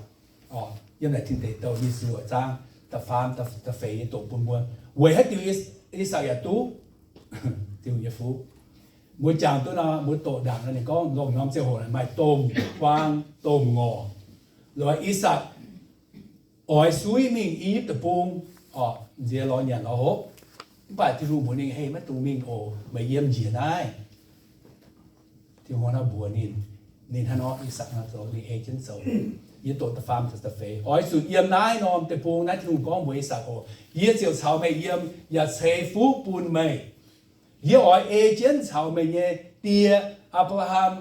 yiem naaic Tin Deic Douh nyic ziepc luoqc zaang da'faam da'feix nyei doqc bun mbuo. Weic haaix diuc I^sakc yaac duqv Tin-Hungh nyei fuqv? Mbuo jangx duqv nor, mbuo doqc ndaangc nor ninh gorngv longc norm ziangh hoc maaih domh buang domh ngorc. Loz I^sakc oix suiv mingh I^yipv Deic-Bung, nziex lorz nyanc lorz hopv. Mv baac Tin-Hungh mbuox ninh, Hei, maiv dungx mingh oc. Meih yiem njiec naaiv. Tin-Hungh hnangv mbuox ninh, ninh hnangv nor, I^sakc hnangv zoux, ninh ei jienv zoux. Yie doqc da'faam da'feix, Oix zuqc yiem naaiv norm deic-bung naaiv, Tin-Hungh gorngv mbuox I^sakc oc, yie ziouc caux meih yiem yaac ceix fuqv bun meih. Yie oix ei jienv caux meih nyei die, Apc^laa^ham,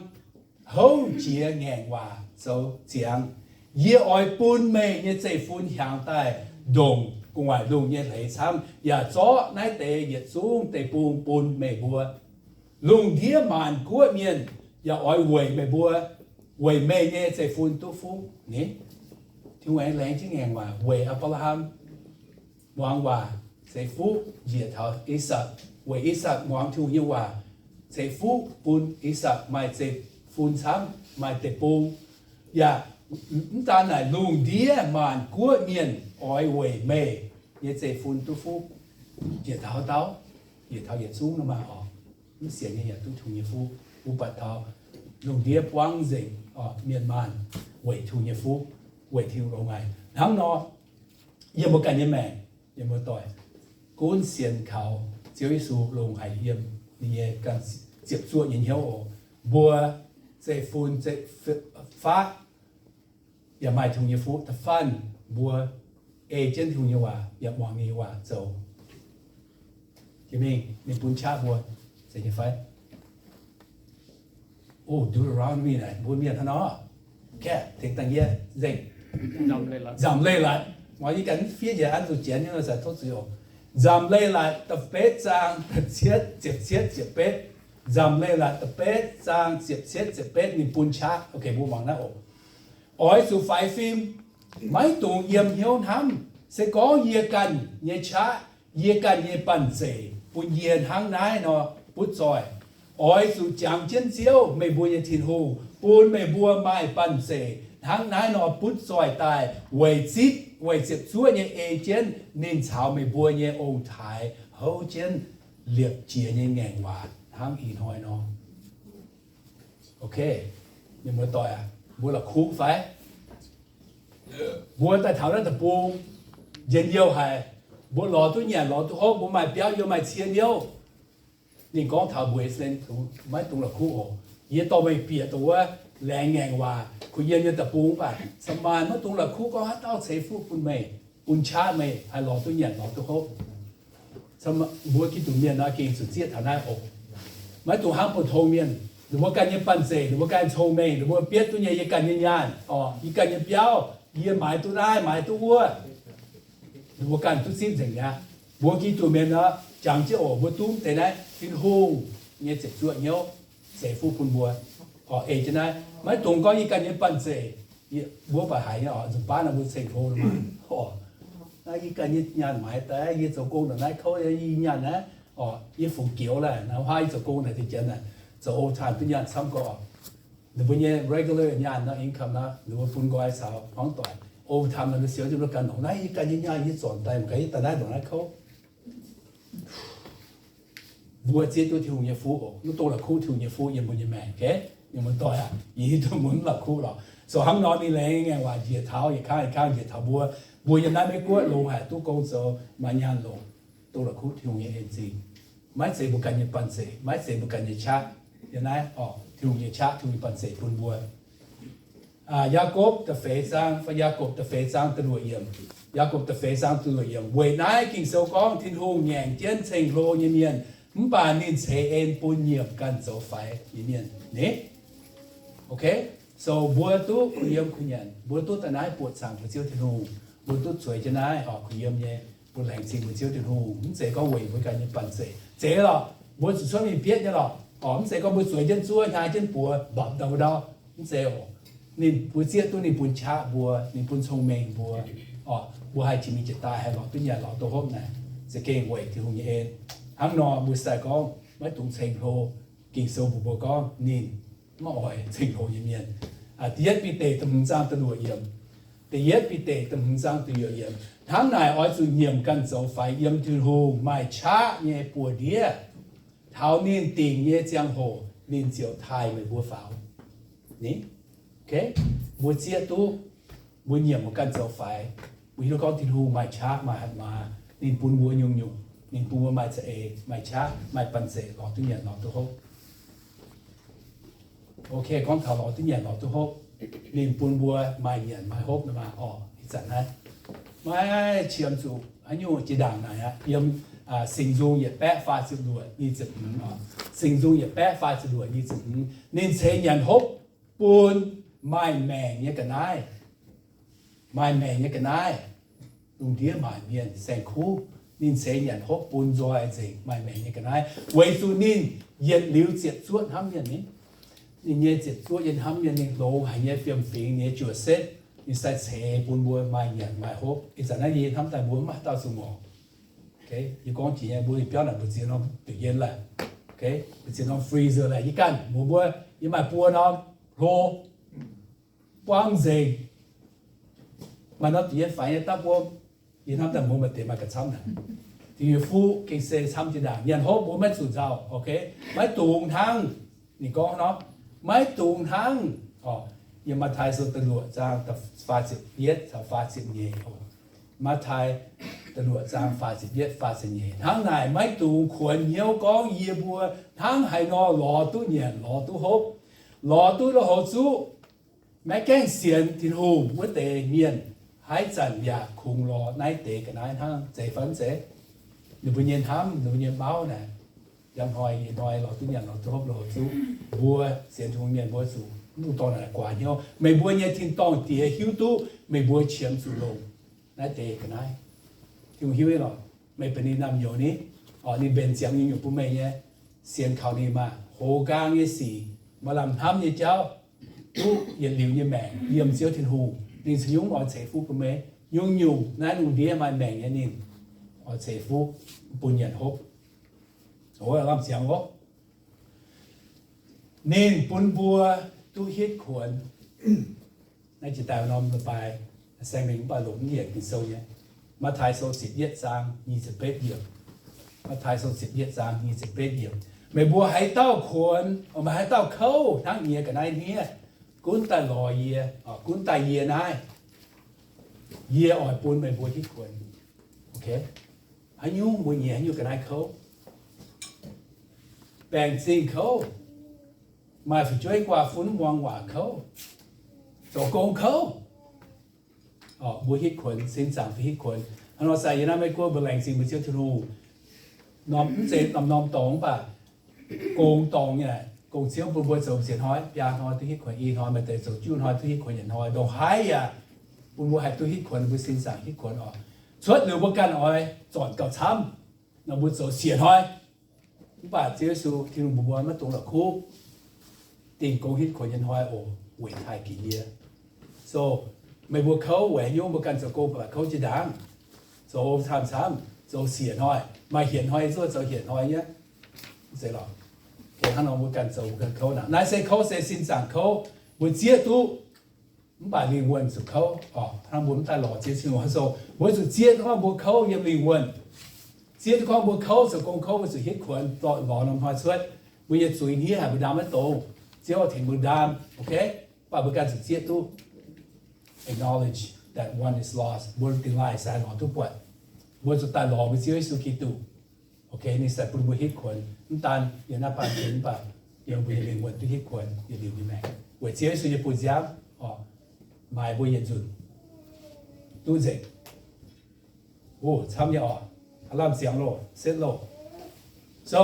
houv jiex ngaengc waac zoux ziangx. Yie oix bun meih nyei zeiv-fun hiaangx daaih ndongc gu'nguaaic lungh nyei hleix camv, yaac zorqv naaiv deix yietc zungv deic-bung bun meih mbuo. Lungh ndiev maanc guoqv mienh yaac oix weic meih mbuo, weic meih nyei zeiv-fun duqv fuqv. Ni, Tin-Hungh aengx laengz jienv ngaengc waac weic Apc^laa^ham muangx waac, ceix fuqv njiec taux I^sakc, weic I^sakc muangx Tin-Hungh nyei waac, ceix fuqv bun I^sakc maaih zeiv-fun camv, maaih deic-bung. Yaac mv daan naaic, lungh ndiev maanc guoqv mienh oix weic meih nyei zeiv-fun duqv fuqv. Njiec taux haaix dauh? Njiec taux yietc zungv nor maah oc. Mv sienx nyei yaac duqv Tin-Hungh nyei fuqv. Mbuo buatc taux lungh ndiev buangv nzengc mienh maanh weic Tin-Hungh nyei fuqv, weic Tin-Hungh longx haic. Hnangv nor, yiem mbuo ganh nyei maengc, yiem mbuo doic, gunv sienx kaux Ziouv Yesu longx haic yiem ninh nyei ganh ziepc zuoqv nyei hnyouv oc. Mbuo zeiv-fun, zeiv-faqv yaac maaih Tin-Hungh nyei fuqv da'faanh mbuo ei jienv Tin-Hungh nyei waac yaac muangx ninh nyei waac zoux. Jiex mingh ninh bun qaqv mbuo, zeiz nyei fai? Oh, Deuteronomy naaic mbuo mienh hnangv nor, kaeqv tengx dangh yie nzengc. Nzamc Leiz-Latc. Mv, yie ganh mv fiev njiec an zuqc Janx nyei, se tov zuiz oc. Nzamc Leiz-Latc da'betv zaang da'cietv, ziepc cietv ziepc betv. Nzamc Leiz-Latc da'betv zaang ziepc cietv ziepc betv ninh bun qaqv. Ok, mbuo muangx naaiv oc. Oix zuqc faix fim, maiv dungx yiem hnyouv hnamv. Se gorngv yie ganh nyei qaqv, yie ganh nyei banh zeic bun yie hnangv naaiv nor butv zoih, oix zuqc jangx jienv Ziouv, meih mbuo nyei Tin-Hungh, bun meih mbuo maaih banh zeic hnangv naaiv nor butv zoih daaih, weic zipv, weic ziepc zuoqv nyei ei jienv ninh caux meih mbuo nyei ong-taaix houv jienv liepc jiez nyei ngaengc waac hnangv ih hnoi nor. Ok, mienh muoz-doic aac, mbuo la'kuqv fai? Mbuo daaih taux naaiv deic-bung, njien-youh haic. Mbuo lorz duqv nyanc, lorz duqv hopv, mbuo maaih biauv youh, maaih cie liouh. Ninh gorngv taux mbuo Iu-Mienh maiv dungx la'kuqv oc. Yie dorh meih bieqc dongh wuov laengz ngaengc waac kuh yiem nyei deic-bung, mv baac สมัย maiv dungx la'kuqv gorngv haaix dauh ceix fuqv bun meih, bun qaqv meih haih lorz duqv nyanc, lorz duqv hopv. Mbuo Giduc mienh nor gengh zuqc zieqv taux naaiv oc. Maiv dungx hnangv bun tong mienh, ninh mbuo ganh nyei banh zeic, ninh mbuo ganh nyei cong-mengh, ninh mbuo bietv duqv nyei, yie ganh nyei nyaanh, orqc, yie ganh nyei biauv, yie maaiz duqv naaiv, maaiz duqv wuov, ninh mbuo ganh duqv zipv nzengc mi'aqv. Mbuo Giduc mienh nor, jangx jienv oc, mbuo duqv deix naaiv Tin-Hungh nyei ziepc zuoqv hnyouv ceix fuqv bun mbuo. Orqc, ei jienv naaiv, maiv dungx gorngv yie ganh nyei banh zeic, mbuo baac haiz nyei orqc, nzunc baav nor mbuo ceng-hlo maah, orqc, naaiv yie ganh nyei nyaanh maaiz daaih, yie zoux gong naaiv kouv, yie nyaanh naaiv, orqc, yie fungx gioux laeh, naaiv huaav yie zoux gong naaic deix janx naaic, zoux overtime duqv nyaanh camv gorqv. Ninh mbuo nyei regular nyaanh nor, income nor, ninh mbuo bun nqoi caux hmuangv doic. Overtime nor, ninh siouc jienv mbuo ganh longc naaiv, yie ganh nyei nyaanh, yie zornc daaih, mv gaax yie daaih naaiv longc naaiv kouv. Mbuo zieqv duqv Tin-Hungh nyei fuqv oc. Mv dungx la'kuqv Tin-Hungh nyei fuqv yiem mbuo nyei maengc, ok? Mienh muoz-doic aac, yie hiuv duqv mbuo mv la'kuqv lorqc. So hnangv nor ninh laengz ngaengc waac njiec taux yietc kangv yietc kangv njiec taux mbuo. Mbuo yiem naaiv Meiv Guoqv longx haic, duqv gong zoux, maaih nyaanh longc, dongh la'kuqv Tin-Hungh nyei en zingh. Maiv zeiz mbuo ganh nyei banh zeic, maiv zeiz mbuo ganh nyei qaqv. Yiem naaiv orqc, Tin-Hungh nyei qaqv, Tin-Hungh nyei banh zeic bun mbuo. Yaagorpc da'feix zaang, fai Yaagorpc da'feix zaang da'luoqc yiemc. Yaagorpc da'feix zaang da'luoqc yiemc. Weic naaiv Ging-Sou gorngv Tin-Hungh ngaengc jienv ceng-hlo nyei mienh, mv baac ninh ceix en bun nyiemc ganh zoux faix nyei mienh. Ni? Ok, so mbuo duqv kuh yiem kuh nyanc, mbuo duqv daaih naaiv buoqc zaangc mbuo Ziouv Tin-Hungh, mbuo duqv zueiz jienv naaiv orqc kuh yiem nyei, mbuo laengz zingh mbuo Ziouv Tin-Hungh. Mv zeiz gorngv weic mbuo ganh nyei banh zeic. Zeiz lorqc, mbuo zuqc cuotv mingh bietv nyei lorqc. Orqc, mv zeiz gorngv mbuo zueiz jienv zuov, hnyangx jienv buoz, mbapc ndau ndau. Mv zeiz oc. Ninh mbuo zieqv duqv ninh bun qaqv mbuo, ninh bun cong-mengh mbuo. Orqc, mbuo haih jiex mingh jiex daaih haih lorz duqv nyanc lorz duqv hopv naaic, za'gengh weic Tin-Hungh nyei en. Hnangv nor mbuo sai gorngv maiv dungx ceng-hlo. Ging-Sou mbuox mbuo gorngv ninh maiv oix ceng-hlo nyei mienh. Da'yietv Bide da'hmz zaang da'luoqc yiemc. Da'yietv Bide da'hmz zaang da'luoqc yiemc. Hnangv naaic oix zuqc nyiemc ganh zoux faix yiem Tin-Hungh maaih qaqv nyei buoz-ndiev. Taux ninh dingc nyei ziangh hoc ninh ziouc taaih meih mbuo faaux. Ni? Mbuo zieqv duqv, mbuo nyiemc mbuo ganh zoux faix. Mbuo hiuv duqv gorngv Tin-Hungh maaih qaqv maaih hatc maaz, ninh bun mbuo nyungc-nyungc, ninh bun mbuo maaih za'eix, maaih qaqv, maaih banh zeic lorz duqv nyanc lorz duqv hopv. Ok, gorngv taux lorz duqv nyanc lorz duqv hopv, ninh bun mbuo maaih nyanc maaih hopv nor maah. Orqc, ih zanc naaiv maiv qiemx zuqc haaix nyungc jiex ndaangc naaic aqv. Yiem Singx Nzung yietc baeqv faah ziepc luoqc nyic ziepc hmz oc. Singx Nzung yietc baeqv faah ziepc luoqc nyic ziepc hmz, ninh ceix nyanc hopv bun maaih maengc nyei ga'naaiv. Maaih maengc nyei ga'naaiv, lungh ndiev maanc mienh saeng-kuv, ninh ceix nyanc hopv bun nzoih nzengc maaih maengc nyei ga'naaiv, weic zuqc ninh yietc liuz ziepc zuoqv hnamv mienh ni. Ninh nyei ziepc zuoqv yiem hnamv mienh, ninh longx haic nyei fiem-fingx, ninh nyei juoz setv, ninh sai ceix bun mbuo maaih nyanc maaih hopv. Ih zanc naaiv yie hnamv daaih mbuo mv maaih dauh zuqc ngorc. Yie gorngv jiex nyei, mbuo biauv naaic mbu'ziex norm deic-ien laeh, mbu'ziex norm freezer laeh, yie ganh muoz mbuo, yie maaih buo norm hlo, buangv nzengc. Maaih norm deic-ien faix nyei dapv wuom, yie hnamv daaih mbuo maaih deix maaih ga'camv naaic. Dingc nyei fuqv gengh se camv jiex ndaangc. Nyanc hopv mbuo maiv zuqc nzauh, ok? Maiv dungx hnangv. Ninh gorngv nor, maiv dungx hnangv. Yiem Matv^taai Sou da'luoqc zaang faah ziepc yietv caux faah ziepc nyeic. Matv^taai da'luoqc zaang faah ziepc yietv faah ziepc nyeic. Hnangv naaic maiv dungx kuonx hnyouv gorngv yie mbuo hnangv haaix nor lorz duqv nyanc lorz duqv hopv, lorz duqv lui-houx zuqv. Maiv gaengh sienx Tin-Hungh wuov deix mienh, haaix zanc yaac kungx lorz naaiv deix ga'naaiv hnangv. Zeiz fai mv zeiz? Ninh mbuo nyei hnamv, ninh mbuo nyei mauv naaic, yiem hnoi, ih hnoi lorz duqv nyanc lorz duqv hopv lui-houx zuqv. Mbuo sienx Tin-Hungh mienh mbuo zuqc mv dungx dorh naaic guaax hnyouv. Meih mbuo nyei tin-dorngh Diex hiuv duqv meih mbuo qiemx zuqc longc naaiv deix ga'naaiv. Tin-Hungh hiuv nyei lorqc. Meih benx ninh naamh nyouz ni, orqc, ninh mbenc ziangx nyungc-nyungc bun meih nyei. Sienx kaux ninh maah. Hoz nqaang nyei sic, maaih lamh hnamv nyei jauv, duqv yietc liuz nyei maengc yiem Ziouv Tin-Hungh. Ninh cingx nyungc oix ceix fuqv bun meih. Nyungc-nyungc naaiv lungh ndiev maaih maengc nyei ninh oix ceix fuqv bun nyanc hopv. Lamh ziangx oc. Ninh bun mbuo duqv hitv kuonx. Naaiv jiex daaih norm leiz-baaix saeng mingh mv baac longc mv yienc Ging-Sou nyei. Matv^taai Sou ziepc yietv zaang nyic ziepc betv yiemc. Matv^taai Sou ziepc yietv zaang nyic ziepc betv yiemc. Meih mbuo haaix dauh kuonx, meih haaix dauh kouv hnangv nyiex ga'naaiv hniev, gunv daaih lorz yie, gunv daaih yie naaiv, yie oix bun meih mbuo hitv kuonx. Haaix nyungc mbuo nyiex haaix nyungc ga'naaiv kouv, baengc zingh kouv, maaih fu'jueiv guaa fun muangx waac kouv, zoux gong kouv, mbuo hitv kuonx, sin zaangc fih hitv kuonx. Hnangv nor sai yie naaiv Meiv Guoqv mbuo laengz zingh mbuo Ziouv Tin-Hungh. Norm mv zeiz norm-norm dorngx mv baac gong dorngx nyei, gong-ziouv bun mbuo zoux sienx hnoi, biaa hnoi duqv hitv kuonx, i hnoi, maaih deix zoux juqv hnoi duqv hitv kuonx yietc hnoi, ndongc haaix yaac bun mbuo haih duqv hitv kuonx, mbuo sin zaangc hitv kuonx oc. Cuotv liuz mbuo ganh oix zornc gauh camv nor, mbuo zoux siec hnoi. Mv baac Ziouv Yesu Tin-Hungh mbuox mbuo maiv dungx la'kuqv, dingh gong hitv kuonx nyei hnoi oc, weic taaih ginx yie. So meih mbuo kouv weic haaix nyungc? Mbuo ganh zoux gong baac kouv jiex ndaangc, zoux camv-camv, zoux siec hnoi, maaih hietc hnoi zuov zoux hietc hnoi nyei. Hnangv nor mbuo ganh zoux ganh kouv naaic. Naaiv se kouv se sin zaangc kouv, mbuo zieqv duqv, mv baac lingh wuonh zuqc kouv oc. Hnangv mbuo mv daaih lorz Ziouv Tin-Hungh so, mbuo zuqc zieqv duqv gorngv mbuo kouv yiem lingh wuonh. Zieqv duqv gorngv mbuo kouv, zoux gong kouv, mbuo zuqc hitv kuonx, lorz norm hnoi cuotv. Mbuo nyei zuiz hniev haic, mbuo ndaam maiv dongz. Ziouv tengx mbuo ndaam, okay? Mv baac mbuo ganh zuqc zieqv duqv, acknowledge that one is lost. Mbuo dingh laaih sai lorz duqv buatc. Mbuo zuqc daaih lorz mbuo Ziouv Yesu Giduc. Okay, ninh sai bun mbuo hitv kuonx. Mv daan yiem naaiv baamh gen mv baac yiem mbuo nyei lingh wuonh duqv hitv kuonx yietc liuz nyei maengc. Weic Ziouv Yesu nyei buoz-nziaamv oc, maaiz mbuo yietc nzunc duqv nzengc. Camv nyei oc. Aav lamh ziangx loh, setv loh. So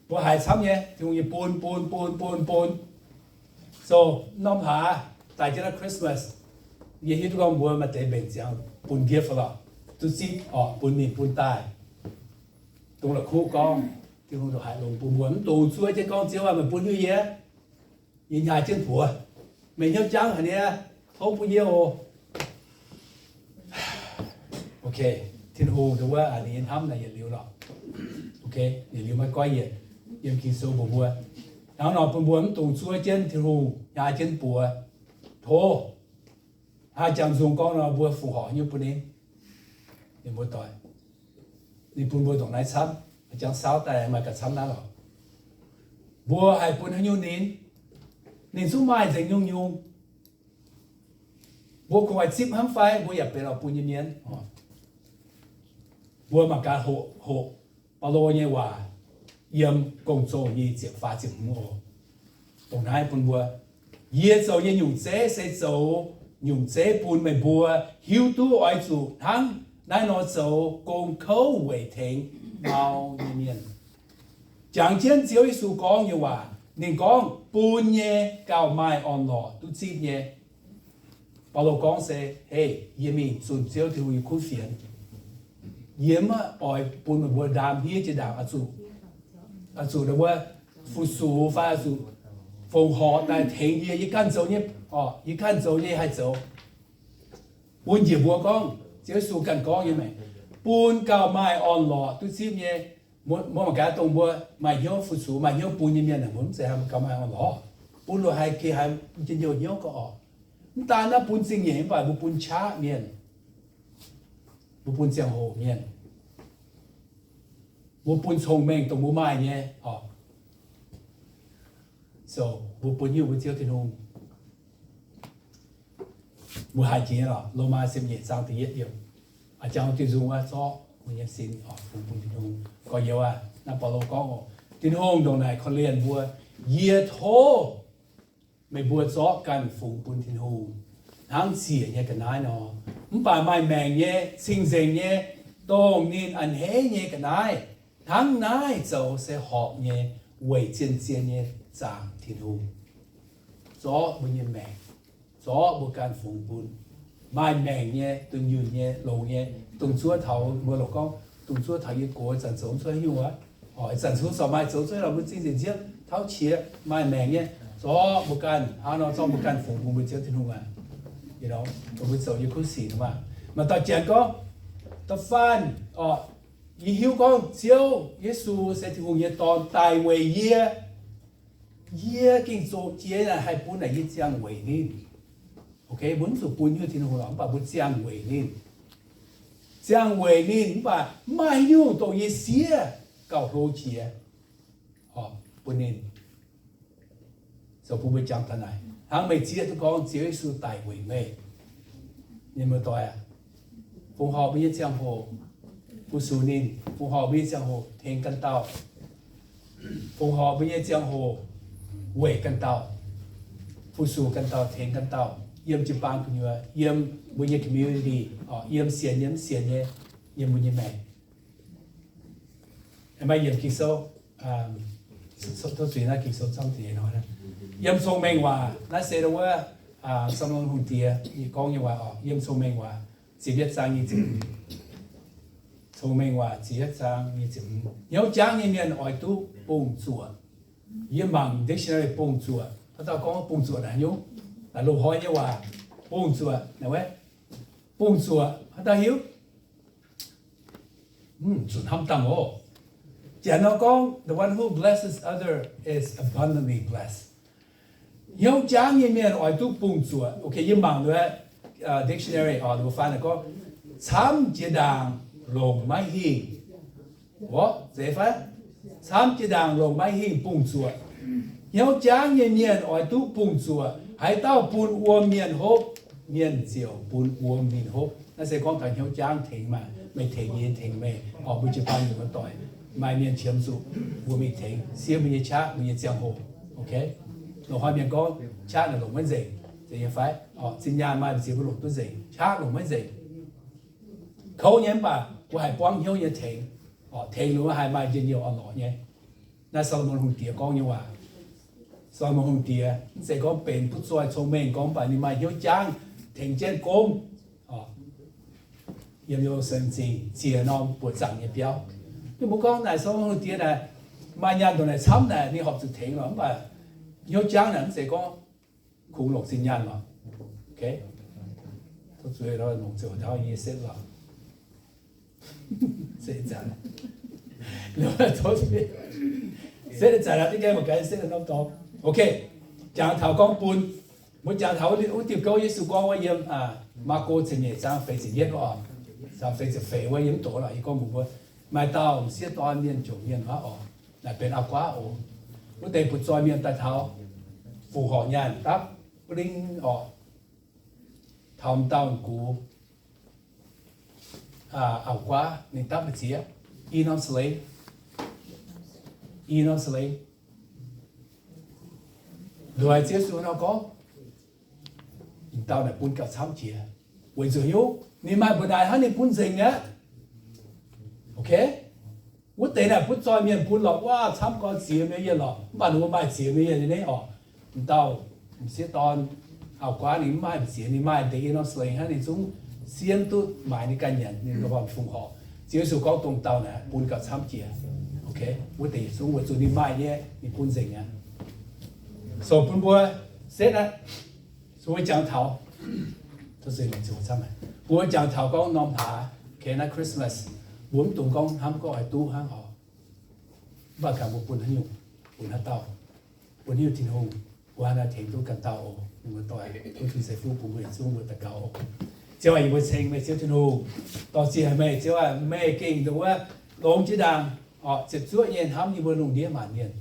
mbuo haiz camv nyei, Tin-Hungh nyei bun, bun, bun, bun, bun. So norm hlaax daaih jienv naaiv Christmas, yie hiuv duqv gorngv mbuo maaih deix mbenc ziangx bun gift lorqc, duqv zipv oc, bun mingh bun daaih. Dongh la'kuqv gorngv, Tin-Hungh ndongc haaix longx bun mbuo, mv dungx zuov jienv gorngv, Ziouv aac, meih bun haaix nyungc yie, yie hnyaax jienv mbuox, meih hnyouv jangv haic niaa, tov bun yie oc. Okay, Tin-Hungh dongh wuov ninh nyei hnamv naaic yietc liuz lorqc. Okay, yietc liuz maiv goiv yienc, yiem Ging-Sou mbuox mbuo, hnangv nor bun mbuo mv dungx zuov jienv Tin-Hungh hnyaax jienv buoz. Tov, haih jangx nzung gorngv nor mbuo fungc horc haaix nyungc bun ninh? Ninh mbuo doic, ninh bun mbuo ndongc naaiv camv, jangx saauv daaih maaih gauh camv naaiv lorqc. Mbuo haih bun haaix nyungc ninh? Ninh zungv maaih nzengc nyungc-nyungc. Mbuo kungx oix zipv hnamv fai mbuo yaac benx oix bun nyei mienh. Mbuo mangc gaax hoqc, hoqc Baulo nyei waac yiem Gong-Zoh nyic ziepc faah ziepc hmz oc. Dongh naaiv bun mbuo, yie zoux nyei nyungc zeiv se zoux nyungc zeiv bun meih mbuo hiuv duqv oix zuqc hnangv naaiv nor zoux gong kouv weic tengx mau nyei mienh. Jangx jienv Ziouv Yesu gorngv nyei waac, ninh gorngv, bun nyei gauh maaih orn-lorqc duqv zipv nyei. Baulo gorngv se, hei, yie mingh zunh Ziouv Tin-Hungh nyei kuv fienx. Yie maiv oix bun meih mbuo ndaam hniev jiex ndaangc, oix zuqc wuov fu-sux fai oix zuqc fongc horc daaih tengx yie. Yie ganh zoux nyei, yie ganh zoux nyei haih zoux. Bun njiec mbuo gorngv, Ziouv Yesu ganh gorngv nyei maengc, bun gauh maaih orn-lorqc duqv zipv nyei. Mbuo mangc gaax dongh mbuo maaih hnyouv fu-sux, maaih hnyouv bun nyei mienh, mbuo mv zeiz haih gauh maaih orn-lorqc. Bun loz-haiz geh haiz njien-youh hnyouv gauh orqc. Mv daan naaiv bun zingh nyeic mv baac mbuo bun qaqv mienh, mbuo bun ziangh hoc mienh, mbuo bun cong-mengh dongh mbuo maaih nyei oc. So mbuo bun haaix nyungc mbuo Ziouv Tin-Hungh? Mbuo haiz jiex nyei lorqc, Lomaa ziepc nyeic zaang da'yietv yiemc. A'jangx diuh nzung wuov zorqv mbuo nyei sin oc fungx bun Tin-Hungh. Gorx-youz aah, naaiv Baulo gorngv oc, Tin-Hungh ndongc naaic korv-lienh mbuo, yie tov meih mbuo zorqv ganh fungx bun Tin-Hungh hnangv ziec nyei ga'naaiv nor. Mv baac maaih maengc nyei, cing-nzengc nyei, dongh ninh a'hneiv nyei ga'naaiv, hnangv naaiv zoux se horpc nyei weic zien-zien nyei zaangc Tin-Hungh. Zorqv mbuo nyei maengc, zorqv mbuo ganh fungx bun. Maaih maengc nyei, dunh yunh nyei, longx nyei, dongh zuov taux mbuo longc gorngv, dongh zuov taux yie gox zanc zoux zuov haaix nyungc wuov, oc, ih zanc zuov corc maaih zoux zuov lorqc, mbuo zingh nzengc nziouv tauv qiex maaih maengc nyei, zorqv mbuo ganh hnangv nor, zorqv mbuo ganh fungx bun mbuo Ziouv Tin-Hungh aac. Dongh mbuo zoux nyei kuv sic nor maah. Maaih dauh janx gorngv, da'faanh, oc, yie hiuv gorngv Ziouv Yesu se Tin-Hungh nyei Dorn daic weic yie. Yie gengh zoqc jiex naaic haih bun naaic yie ziangh weic ninh. Okay, mbuo mv zuqc bun nyungc Tin-Hungh lorqc, mv baac mbuo ziangh weic ninh. Ziangh weic ninh mv baac mv maaih haaix nyungc dongh yie siev gauh hlo jiex. bun ninh. Zoux bun mbuo jangx daaih naaic, hnangv meih zieqv duqv gorngv Ziouv Yesu daic weic meih. Mienh muoz-doic aac, fongc horc mbuo nyei ziangh hoc fu-sux ninh, fongc horc mbuo nyei ziangh hoc tengx ganh dauh, fongc horc mbuo nyei ziangh hoc weic ganh dauh, fu-sux ganh dauh, tengx ganh dauh, yiem jiu-baang gu'nyuoz, yiem mbuo nyei community, yiem sienx nyei, mv sienx nyei, yiem mbuo nyei maengc. Maaih yiemc Ging-Sou, tov zuiz naaiv Ging-Sou camv deix nor, yiem Cong-Mengh Waac naaiv se wuov Saa^lo^morn Hungh Diex gorngv nyei waac oc. Yiem Cong-Mengh Waac ziepc yietv zaang nyic ziepc, Cong-Mengh Waac ziepc yietv zaang nyic ziepc, hnyouv jangv nyei mienh oix duqv bungx-zuoqc. Yie mangc dictionary bungx-zuoqc, haaix dauh gorngv bungx-zuoqc naaic nyungc, naaic loz-hnoi nyei waac, bungx-zuoqc naaic wuov, bungx-zuoqc haaix dauh hiuv? Zuqc hnamv dangh oc. Janx nor gorngv, the one who blesses other is abundantly blessed. Hnyouv jangv nyei mienh oix duqv bungx-zuoqc. Ok, yie mangc wuov dictionary oc, mbuo faan gorngv, camv jiex ndaangc longc maiv hingh. Oc, zeiz fai? Camv jiex ndaangc longc maiv hingh bungx-zuoqc. Hnyouv jangv nyei mienh oix duqv bungx-zuoqc. Haaix dauh bun wuom mienh hopv, mienh ziouc bun wuom ninh hopv. Naaiv se gorngv taux hnyouv jangv tengx maah, meih tengx yie, yie tengx meih, oc, mbuo jiu-baang mienh muoz-doic. Maaih mienh qiemx zuqc, mbuo mingh tengx, siev mbuo nyei qaqv, mbuo nyei ziangh hoc. Ok, loz-hnoi mienh gorngv qaqv naaic longc maiv nzengc, zeiz nyei fai? Oc, zinh nyaanh maaih mbu'ziex mbuo longc duqv nzengc, qaqv longc maiv nzengc. Kouv nyei mv baac mbuo haih buangv hnyouv nyei tengx, oc, tengx ninh mbuo haih maaih njien-youh orn-lorqc nyei. Naaiv Saa^lo^morn Hungh Diex gorngv nyei waac. Saa^lo^morn Hungh Diex mv zeiz gorngv benx butv-zoih cong-mengh gorngv, mv baac ninh maaih hnyouv jangv tengx jienv gomv, yiem Ye^lu^saa^lem Zingh ziex norm buoqc zaangc nyei biauv. Ninh mbuo gorngv naaic Saa^lo^morn Hungh Diex naaic maaih nyaanh ndongc naaic camv naaic ninh horpc zuqc tengx lorqc, mv baac hnyouv jangv naaic mv zeiz gorngv kungx longc zinh nyaanh lorqc. Ok, tov zuiz, longc ziouc hnangv nyei setv lorqc. Setv zanc, setv zanc diqv gaengh mangc gaax setv norm dorngx. Ok, jangx taux gorngv bun, mbuo jangx taux wuov diuh gouv Yesu gorngv wuov yiem Maako ziepc nyeic zaang feix ziepc yietv wuov oc, zaang feix ziepc feix wuov yiem mv doqc lorqc. Yie gorngv mbuox mbuo, maaih dauh m'sieqv dorn mienh jomc mienh wuov oc, naaic benx auv-guaav oc. Wuov deix butv-zoih mienh daaih taux, fongc horc nyaanh dapv wuov lingv oc, taux m'dauh gux auv-guaav ninh dapv mbu'ziex, i norm slave, i norm slave. Nduov Ziouv Yesu nor gorngv, m'dauh naaic bun gauh camv jiex, weic zuqc hnyouv ninh maaih mbu'ndaaix hnangv ninh bun nzengc aqv. Ok, wuov deix naaic butv-zoih mienh bun lorqc, waav camv gorx ziex million lorqc, mv baac ninh mbuo maaih ziex million nyei orqc. M'dauh m'sieqv dorn auv-guaav ninh mv maaih mbu'ziex, ninh maaih deix i norm slave hnangv, ninh zungv siemv duqv maaiz ninh ganh nyanc, ninh mbuo fongc horc. Ziouv Yesu gorngv dongh dauh naaic bun gauh camv jiex. Ok, wuov deix yietc zungv weic zuqc ninh maaih nyei, ninh bun nzengc aqv. So bun mbuo setv aqv. Mbuo jangx taux, mbuo jangx taux gorngv norm hlaax, ok, naaiv Christmas, mbuo mv dungx gorngv hnamv gorngv oix duqv hnangv oc. Mv baac gaax mbuo bun haaix nyungc, bun haaix dauh, bun hiuv Tin-Hungh, bun haaix dauh tengx duqv ganh dauh oc. Mienh muoz-doic, tov Tin-Hungh ceix fuqv bun mbuo yietc zungv mbuo daux gaux oc. Ziouv aac, yie mbuo ceng meih, Ziouv Tin-Hungh, dorh ziec meih, Ziouv aac, meih gengh ndongc wuov longx jiex ndaangc, ziepc zuoqv nyei hnamv yie mbuo lungh ndiev maanc mienh.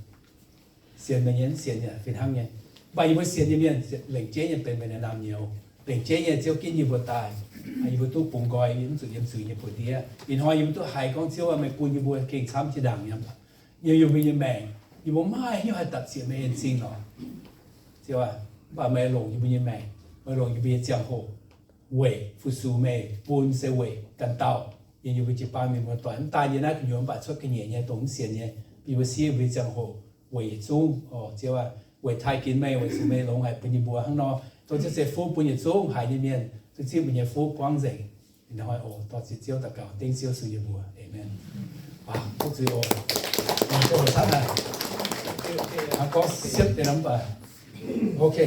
Sienx meih nyei, mv sienx nyei fih hnangv nyei. Mv baac yie mbuo sienx nyei mienh lengc jeiv nyei benx meih naaiv naamh nyouz. Lengc jeiv nyei Ziouv ginv yie mbuo daaih, yie mbuo duqv bungx nqoi mv zuqc yiem zuiz nyei buoz-ndiev. Ih hnoi yie mbuo duqv haiz gorngv Ziouv aac, meih bun yie mbuo gengh camv jiex ndaangc nyei, yiem yie mbuo nyei maengc. Yie mbuo maiv hiuv haih dapc ziec meih en zingh lorqc, Ziouv aac. Mv baac meih longc yie mbuo nyei maengc, meih longc yie mbuo nyei ziangh hoc weic fu-sux meih, bun se weic ganh dauh. Yiem yie mbuo jiu-baang mienh muoz-doic, mv daan yie naaiv gu'nyuoz mv baac cuotv ga'nyiec nyei dongh mv sienx nyei, yie mbuo siev yie mbuo nyei ziangh hoc weic yietc zungv, Ziouv aac, weic taaih ginx meih, weic zuqc meih longx haic bun yie mbuo hnangv nor. Tov Ziouv ceix fuqv bun yietc zungv haiz nyei mienh, zipv meih nyei fuqv buangv nzengc. Ih hnoi oc, dorh ziec Ziouv daux gaux, dengv Ziouv Yesu nyei mbuox. Aamen. Waac, tov zuiz oc. Ziouv oc, camv haic. Gorngv siepv deix nor mv baac, ok.